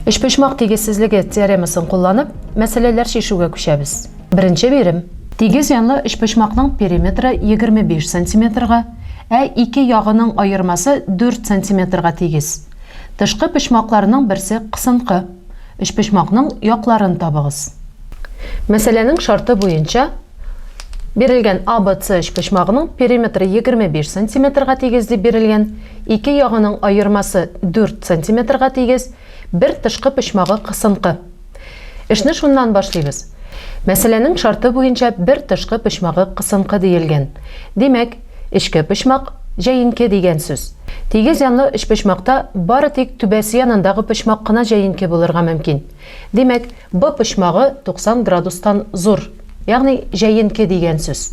Өчпочмак тигезсезлеге теоремасын кулланып, мәсьәләләр чишүгә күчәбез. Беренче бирем. Тигез янлы өчпочмакның периметры 25 сантиметрга, ә ике ягының аермасы 4 сантиметрга тигез. Тышкы почмакларның берсе кысынкы. Өчпочмакның якларын табыгыз. Мәсьәләнең шарты буенча, бирелгән ABC өчпочмагының периметры 25 сантиметрга тигез дип бирелгән, ике ягының аермасы 4 сантиметрга тигез, бер тышкы почмагы кысынкы. Эшне шуннан башлыйбыз. Мәсьәләнең шарты буенча бер тышкы почмагы кысынкы диелгән. Димәк, эчке почмак җәенке дигән сүз. Тигез янлы өчпочмакта бары тик түбәсе янындагы почмак кына җәенке булырга мөмкин. Димәк, Б почмагы 90 градустан зур, ягъни җәенке дигән сүз.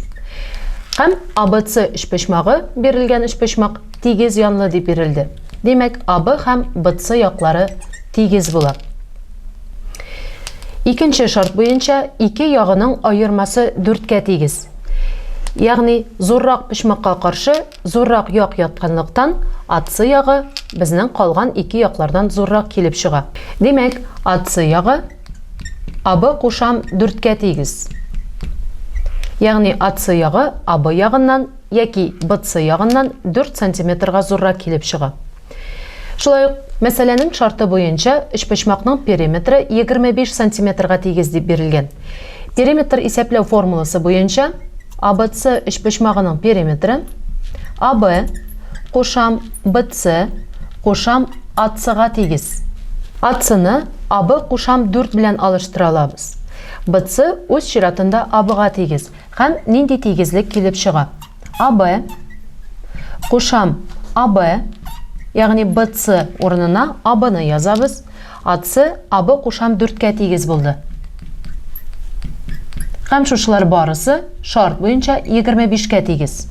Һәм ABC өчпочмагы, бирелгән өчпочмак, тигез янлы дип бирелде. Димәк, АБ һәм БЦ яклары тигез була. Икенче шарт буенча ике ягының аермасы дүрткә тигез. Ягъни зуррак почмакка каршы зуррак як ятканлыктан, АЦ ягы безнең калган ике яклардан зуррак килеп чыга. Димәк, АЦ ягы АБ кушам дүрткә тигез. Ягъни АЦ ягы АБ ягыннан яки БЦ ягыннан 4 сантиметрга зуррак килеп чыга. Шулай ук мәсьәләнең шарты буенча өчпочмакның периметры 25 сантиметрга тигез дип бирелгән. Периметр исәпләү формуласы буенча ABC өчпочмагының периметры АБ кушам BC кушам АЦга тигез. АЦны АБ кушам 4 белән алыштыра алабыз. BC үз чиратында АБга тигез һәм нинди тигезлек килеп чыга? АБ кушам АБ, ягъни БЦ урынына АБны язабыз. АЦ АБ кушам 4-кә тигез булды. Һәм шушылар барысы шарт буенча 25-кә тигез.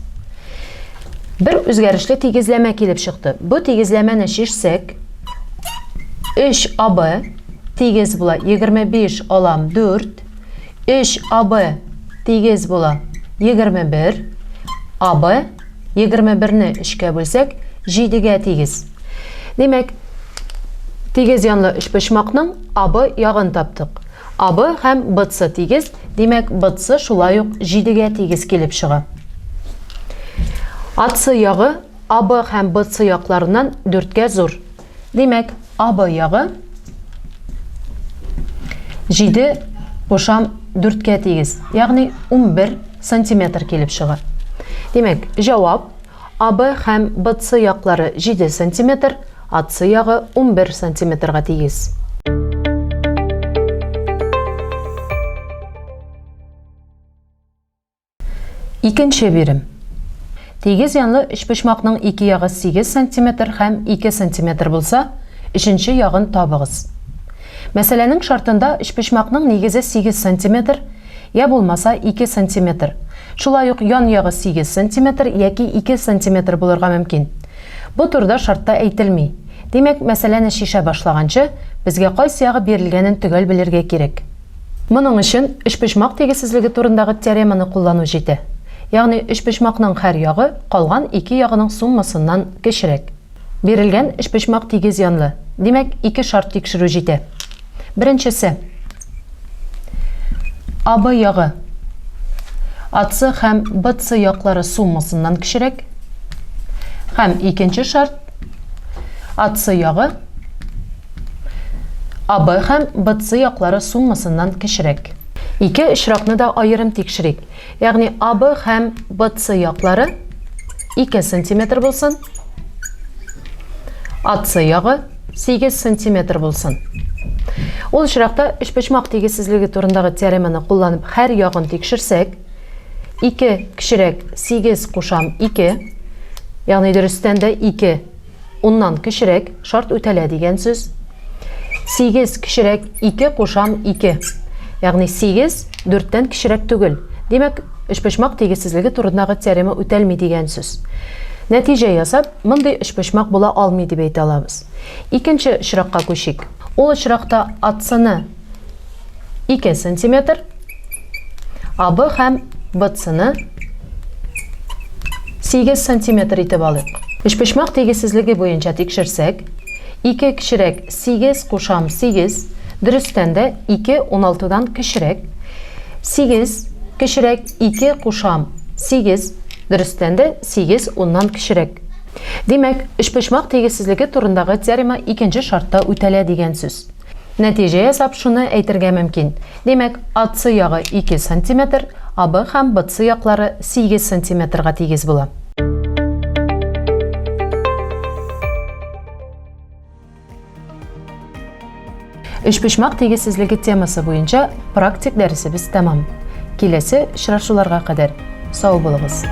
Бер үзгәрешле тигезләмә килеп чыкты. Бу тигезләмәне чишсәк, 3 АБ тигез була 25 алам 4, 3 АБ тигез була 21, АБ 21-не 3-кә бүлсәк, 7-гә тигез. Димәк, тигез янлы өчпочмакның АБ ягын таптык. АБ һәм БЦ тигез, димәк, БЦ шулай ук 7-гә тигез килеп чыга. АЦ ягы АБ һәм БЦ якларыннан 4-кә зур. Димәк, АБ ягы 7 кушам 4-кә тигез, ягъни 11 сантиметр килеп чыга. Димәк, җавап АБ һәм БЦ яклары 7 сантиметр, АЦ ягы 11 сантиметрга тигез. Икенче бирем. Тигез янлы өчпочмакның ике ягы 8 сантиметр һәм 2 сантиметр булса, өченче ягын табыгыз. Мәсьәләнең шартында өчпочмакның нигезе 8 сантиметр, я булмаса 2 сантиметр. Шулай ук ян ягы 8 сантиметр яки 2 сантиметр булырга мөмкин. Бу турыда шартта әйтелми. Димәк, мәсьәләне чишә башлаганчы, безгә кайсы ягы бирелгәнен төгәл белергә кирәк. Моның өчен өчпочмак тигезсезлеге турындагы теореманы куллану җитә. Ягъни өчпочмакның һәр ягы калган ике ягының суммасыннан кечерәк. Бирелгән өчпочмак тигез янлы. Димәк, ике шарт тикшерү җитә. Беренчесе. АБ ягы АЦ һәм БЦ яклары суммасыннан кечерәк. Һәм икенче шарт. АЦ ягы АБ һәм БЦ яклары суммасыннан кечерәк. Ике очракны да аерым тикшерик. Ягъни АБ һәм БЦ яклары 2 сантиметр булсын, АЦ ягы 8 сантиметр булсын. Ул очракта өчпочмак тигезсезлеге турындагы теореманы кулланып һәр ягын тикшерсәк, 2 кечерәк 8 кушам 2, ягъни дөрестән дә 2 Уннан кечерәк, шарт үтәлә дигән сүз. 8 кечерәк 2 кушам 2. Ягъни 8 4-тән кечерәк түгел. Димәк, өчпочмак тигезсезлеге турындагы теорема үтәлми дигән сүз. Нәтиҗә ясап, мондый өчпочмак була алмый дип әйтә алабыз. Икенче очракка күчик. Ул очракта АЦны 2 сантиметр, АБ һәм БЦны 8 сантиметр итеп алыйк. Өчпочмак тигезсезлеге буенча тикшерсәк, 2 кечерәк 8 кушам 8, дөрестән дә 2 16-дан кечерәк. 8 кечерәк 2 кушам 8, дөрестән дә 8 10-нан кечерәк. Димәк, өчпочмак тигезсезлеге турындагы теорема икенче шартта үтәлә дигән сүз. Нәтиҗә ясап шуны әйтергә мөмкин. Димәк, АС ягы 2 сантиметр, АБ һәм БС яклары 8 сантиметрга тигез була. Өчпочмак тигезсезлеге темасы буенча практик дәресебез тәмам. Киләсе очрашуларга кадәр сау булыгыз!